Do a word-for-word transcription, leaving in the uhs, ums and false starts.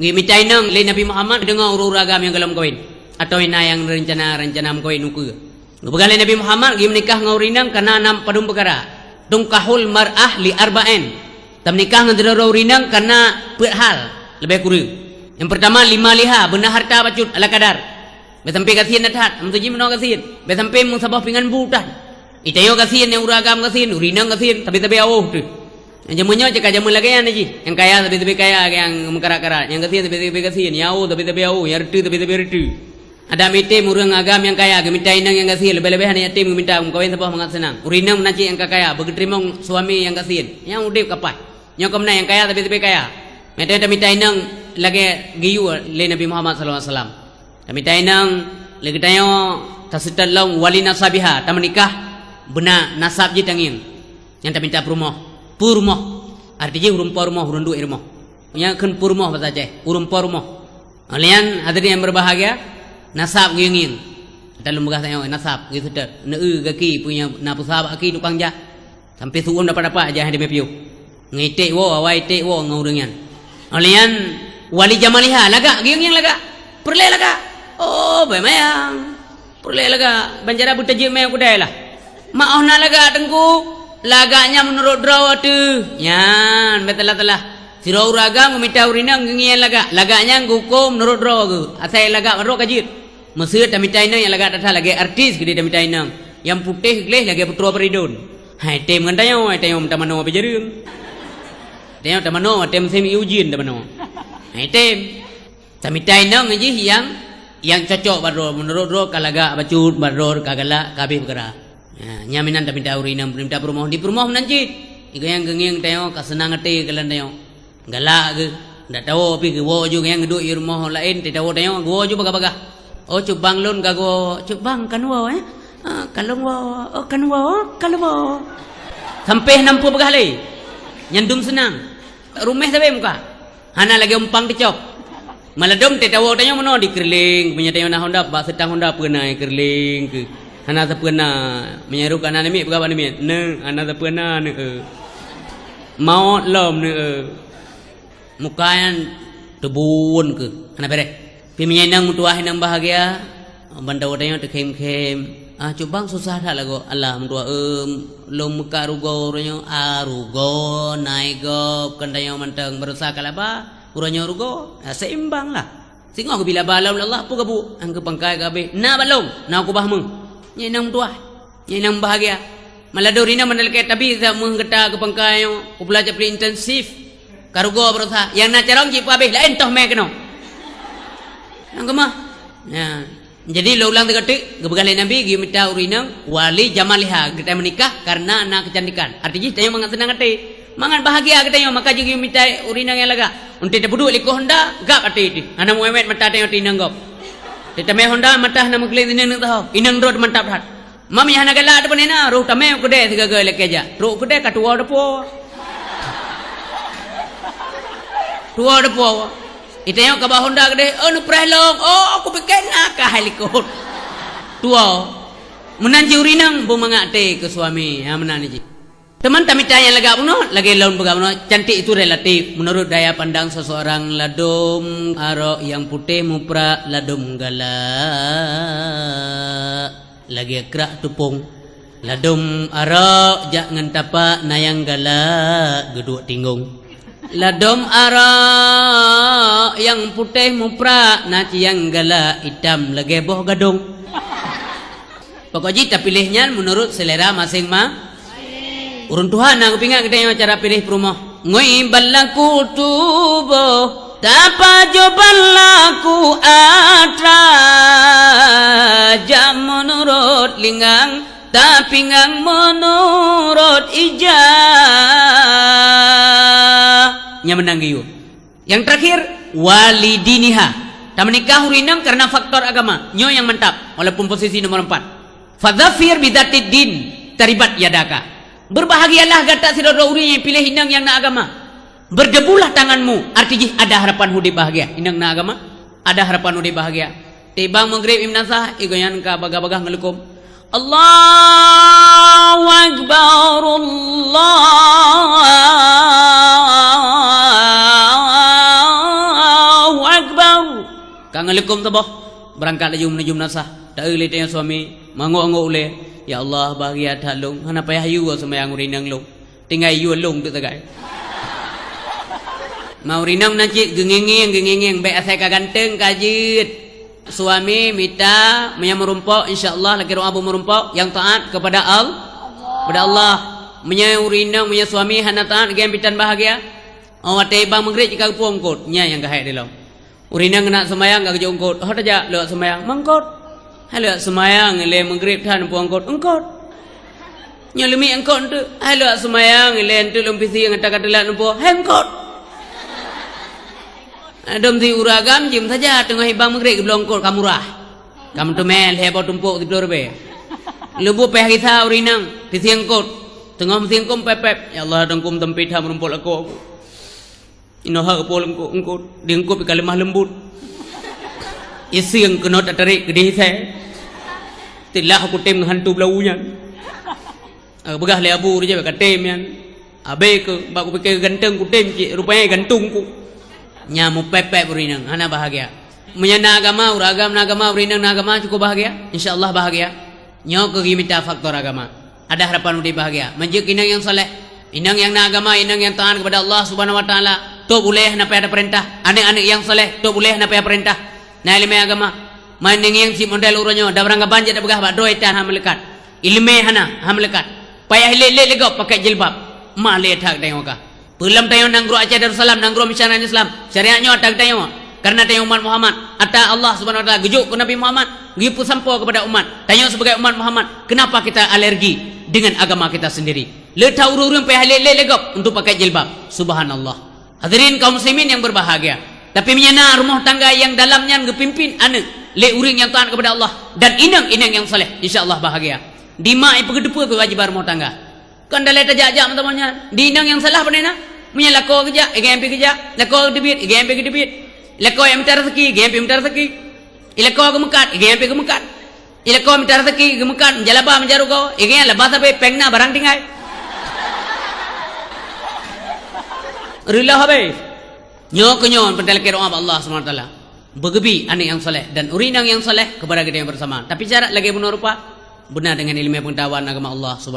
Geumita inong lé Nabi Muhammad deungon ureuëng-ureuëng agam nyang gohlom kawén, atawa na nyang reuncana-reuncana meukawen ukeue. Geupeugah lé Nabi Muhammad geumeunikah ngon ureuëng inong kana na padum peukara. Tunkahul mar'ah li arba'in. Tameunikah ngon sidroe ureuëng inong kana peuet hal leubeh kureueng. Nyang peurtama, limaliha, beuna harta bacut ala kadar. Bèk sampai gasien that-that, meuseuji meunoe gasien. Bèk sampai meusaboh pingan bu that. Itanyoe gasien, nyang ureuëng agam gasien, ureuëng inong gasien, sabe-sabe awoh teuh. Nyang jameun nyoe cit ka jameun lagée nyan jih. Nyang kaya sabe-sabe kaya, nyang meukarat-karat, nyang gasien sabe-sabe gasien, nyang awoh sabe-sabe awoh, nyang reuteuh sabe-sabe reuteuh. Adak mitem ureuëng agam nyang kaya geumita inong nyang gasien, leubeh-leubeh aneuk yatim geumita meukawen saboh mangat seunang. Ureuëng inong meunan cit nyang ka kaya, beugeuteumong suami nyang gasien, nyang udeb kapai. Nyoe keuh meunan nyang kaya sabe-sabe kaya. Meuteumita inong lagée geuyue lé Nabi Muhammad sallallahu alaihi wasallam. Tamita inong lé geutanyoe taseutôt lom wali nasabiha, tameunikah beuna nasab jih tangieng. Nyang tamita peurumoh. Peurumoh. Arti jih ureuëng po rumoh, ureuëng duek rumoh. Nyang kheun peurumoh basa Aceh, ureuëng po rumoh. Óh lheueh nyan hadirin yang berbahagia, nasab geuyue ngieng. Ata lôn peugah tanyoe nasab geuyue seutôt. Neu-eu gaki peue nyang na peusaha bak gaki tukang jak. Sampai su'um dapat-dapat aja hai dimé piôh. Ngiték woe, awai iték woe ngon ureuëng nyan. Óh lheueh nyan wali jamaliha, lagak, gieng-gieng lagak. Peureulée lagak. Oh, beumayang. Peureulée lagak. Banjara beutajeuet mé kudai lah. Mak oh na lagak teungku. Lagak nyan meunurot droe teuh. Nyan, beutelah-telah. Sidroe ureuëng agam geumita ureuëng inong geungieng lagak. Lagak nyan geuhuköm meunurot droe geuh. Asai lagak meunurot ka jeuet. Meuseuet tamita inong nyang lagak that-that lagée artis keudeh tamita inong. Nyang putéh gleh lagée putroe Peridon. Hai tem ngon tanyoe, hai tanyoe tamanoe pih jareueng. Tanyoe tamanoe watée musém ujeuen tamanoe. Hai tem. Tamita inong jih nyang, nyang cocok bak droe, meunurot droe ka lagak bacut, bak droe ka galak, ka habéh peukara. Ha, nyan meunan tamita ureuëng inong, tamita peurumoh, di peurumoh meunan cit. Igoe nyang geungieng tanyoe ka seunang até keu lôn tanyoe. Galak geuh, ndak tawoe pih geuwoe ju nyang geuduek di rumoh laén, teuh tawoe tanyoe geuwoe ju bagah-bagah. Oh, cut bang lôn ka geuwoe, cut bang kan woe, eh? Ah, ka lôn woe, oh, kan woe, oh, ka lôn woe. Sampai hana peue peugah lé. Nyan dum seunang. Ruméh sabe muka. Hana lagée umpang teucok. Maladom teuh tawoe tanyoe meunoe dikeureuléng, meunyoe tanyoe na honda, bak seutang honda peue na keureuléng keuh. Hana sapeue na, meunyoe rôh ka na namiet peugah bak namiet, "Neu, hana sapeue na, neu, eu." Mawöt lom, neu, eu. Muka nyan teubuon keuh, hana béreh. Pi meunyoe inong meutuwah inong bahagia, ban tawoe tanyoe teukhém-khém. Ah, cut bang susah that lagoe. Allah meutuwah, eu, lôn meukat rugoe uroe nyoe, ah, rugoe, na gob, kan tanyoe mantong barosa ka laba, uroe nyoe rugoe. Ah, seimbang lah. Singoh geubila ba lom lé Allah, peue geubuek? Nyang keu pangkai ka habéh. Na bak lôn, na kubah meuh. Nyan inong meutuwah. Nyan inong bahagia. Maladom rinong mandalika tabi za meuh gata keu pangkai nyoe. Kubla japli intensif. Ka rugoe barosa. Nyang na carông cit peuhabéh, laén toh mé keunoe. Nyang keumah. Nyan. Jadi, lôn ulang sigoe teuk, geupeugah lé Nabi, geumita ureuëng inong, wali jamaliha, geutanyoe meunikah karena na keucantikan. Arti jih, tanyoe mangat seunang até. Mangat bahagia geutanyoe, maka jih geumita ureuëng inong nyang lagak. Untée tapeuduek likot honda, gab até teuh. Hana meuwét mata tanyoe teuh inong gob. Teutamé honda mata hana meugleh sineuk taho. Inong droe mantap that. Mam nyang hana galak teuh peuneuna, rôh tamé keudée sigaga lakée jak. Trok keudée ka tuwoe deupue. Tuwoe deupue. Itanyoe ka ba honda keudeh, "Oh, neupreh lom." "Oh, kupike na ka hai likot." Tuwoe. Meunan jih ureuëng inong beumangat até keu suami. Ha, meunan jih. Teuma tamita nyang lagak bunoe, lagée lôn peugah bunoe, cantik itu relatif. Menurut daya pandang seseorang, ladom arok nyang putéh muprak, ladom galak lagée krak tupông. Ladom arok jak ngon tapak, na nyang galak geuduek tinggong. Ladom arok nyang putéh muprak, na cit nyang galak itam lagée boh gadong. Pokok jih tapiléh nyan meunurot seulera maséng-ma-, ureuëng tuha na geupeuingat geutanyoe cara piléh peurumoh. Ngui ban laku tuboh, tapajoh ban laku atra, jak meunurot linggang, tapinggang meunurot ija. Nyang meunan geuyue. Nyang terakhir, walidiniha. Tameunikah ureuëng inong karena faktor agama. Nyoe nyang mantap, walaupun posisi nomor empat. Fadzafir bidzatid din, taribat yadaka. Berbahagialah gata sidroe ureuëng nyang piléh inong nyang na agama. Berdebulah tanganmu, arti jih ada harapan udeb bahagia. Inong na agama, ada harapan udeb bahagia. Tibang Maghrib Imam Nasah, igoe nyan ka bagah-bagah ngeulukôm. Allahu Akbar, Allahu Ngon leukom saboh, beurangkat laju meunujum nasah. Taeu lé tanyoe suami, mangok-angok ulée, "Ya Allah, bahagia that lôn, hana payah yue seumayang ureueng inong lôn. Tinggai yue lôn teuk sagai." Ma ureueng inong nan cit geungieng-ngieng, geungieng-ngieng, bék asai ka ganteng, ka jeuet. Suami mita, meunyoe meurumpok, insya Allah, lakée doa beumeurumpok, nyang taat kepada Al-, kepada Allah. Meunyoe ureueng inong, meunyoe suami hana taat, geupitan bahagia. Oh, watée bang Maghrib jika geupeue eungkot, nyan nyang keuhai dilom. Ureueng inong keuneuk seumayang ka geujok eungkot, "Ho tajak lôn seumayang?" "Meungkot." "Hai lôn seumayang ilée Maghrib that neupue eungkot?" "Eungkot." "Nyoe leumiek eungkot eunteuk?" "Hai lôn seumayang ilée eunteuk lôn pisieng ata ka teulat neupue?" "Hai eungkot." Adom si ureueng agam jeuem saja teungoh ibang Maghrib geubloe eungkot ka murah. Ka meuteumé lhée boh tumpok siplôh ribée. Leubeh payah gisa ureueng inong pisieng eungkot. Teungoh meusieng eungkot pép-pép, "Ya Allah, teungku meuteumpét that meurumpok lakoe." Inoe ha geupol eungkot, eungkot, di eungkot pih ka leumah leumbot. Isieng keunoe tatarek keudeh isai. Teulah kutem ngon hantu beulawu nyan. Geupeugah lé Abu, "Rija ka tem nyan." Abée keu, bak kupike ganteng kutem cit, rupanya gantung ku. Nyan meupép-pép ureueng inong, hana bahagia. Meunyoe na agama, ureueng agam na agama, ureueng inong na agama, cukup bahagia. Insya Allah bahagia. Nyoe keuh geumita faktor agama. Ada harapan udeb bahagia. Meujeuet inong nyang saleh, inong nyang na agama, inong nyang taat kepada Allah Subhanahu wa Taala, tôb ulée hana payah tapeurintah. Aneuk-aneuk nyang saleh, tôb ulée hana payah peurintah. Na ileumé agama. Man ngieng-ngieng si model uroe nyoe, dan barang gaban jak tapeugah bak droe tan hana meuleukat. Ileumé hana, hana meuleukat. Payah ilét-lét lé gob pakai jilbab. Ma lé that tanyoe ka. Peue lom tanyoe nanggroe Aceh Darussalam, nanggroe misionaris Islam. Syariat nyoe ata geutanyoe. Karena tanyoe umat Muhammad. Ata Allah Subhanahu Wa Taala geujok keu Nabi Muhammad, geupeusampoe kepada umat. Tanyoe sebagai umat Muhammad, kenapa kita alergi dengan agama kita sendiri? Le that ureueng-ureueng payah lét-lét lé gob untuk pakai jilbab. Subhanallah. Hadirin kaum muslimin yang berbahagia. Tapi meunyoe na rumoh tangga nyang dalam nyan geupimpin aneuk lé ureueng nyang taat kepada Allah dan inong-inong nyang saleh, insya Allah bahagia. Di ma ipeugeuteupeu keuwajiban rumoh tangga. Kon dalé tajak-jak meutamong nyan. Di inong nyang salah pane na? Meunyoe lakoe geujak, igeng pih geujak. Lakoe geuteubiet, igeng pih geuteubiet. Lakoe nyang mita raseuki, igeng pih mita raseuki. Ilakoe geumeukat, igeng pih geumeukat. Ilakoe mita raseuki, geumeukat, meujalaba, meujaroe goe, igeng laba sabe, péng na barang tinggai. Reuloh habéh. Nyoe keuh nyoe peutalakée doa bak Allah Subhanahu Wa Taala. Beugeubi aneuk nyang saleh dan ureueng inong nyang saleh kepada geutanyoe bersama. Tapi syarat lagée bunoe rupa, beuna dengan ileumé peungeutahuan agama Allah Subhanahu